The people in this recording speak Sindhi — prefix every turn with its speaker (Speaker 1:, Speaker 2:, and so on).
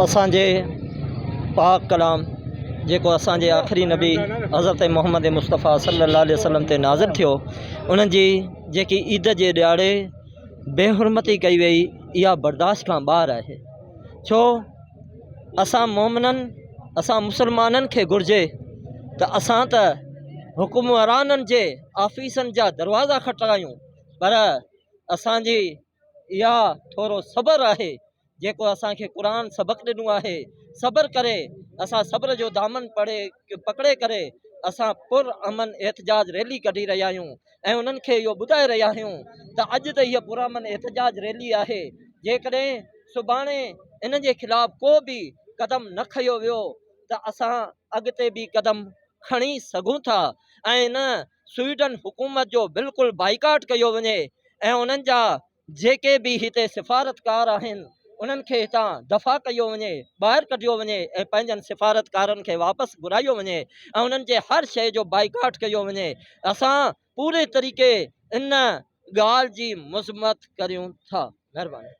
Speaker 1: اسان جي پاڪ ڪلام جيڪو اسان جي آخري نبي حضرت محمد مصطفيٰ صلي الله عليه وسلم تي نازل ٿيو انهن جي جيڪي عيد جي ڏهاڙي بي حرمتي ڪئي وئي اها برداشت کان ٻاهر آهي ڇو اسان مومنن اسان مسلمانن کي گهرجي ته اسان ته حڪمرانن جي آفيسن جا دروازا کٽرايون پر اسان جي اها ٿورو صبر آهي جيڪو اسان کي قرآن سبق ڏنو آهي صبر ڪري اسان صبر جو دامن پڙي پڪڙي ڪري اسان پر امن احتجاج ريلي ڪڍي رهيا آهيون ۽ انهن کي اهو ٻڌائي رهيا آهيون ته اڄ ته هيء پر امن احتجاج ريلي آهي جيڪڏهن سڀاڻي ان جي خلاف ڪو به قدم نه کنيو ويو ته اسان اڳتي به قدم کڻي سگهون ٿا ۽ ان سوئيڊن حڪومت جو بلڪل بائيڪاٽ ڪيو وڃي ۽ انهن جا جيڪي به هتي سفارتڪار آهن انهن کي هتان دفع ڪيو وڃي ٻاهر ڪڍيو وڃي ۽ پنهنجن سفارتڪارن کي واپس گهرايو وڃي ۽ انهن جي هر شيء جو بائيڪاٽ ڪيو وڃي اسان پوري طريقي ان ڳالهه جي مذمت ڪريون ٿا مهرباني.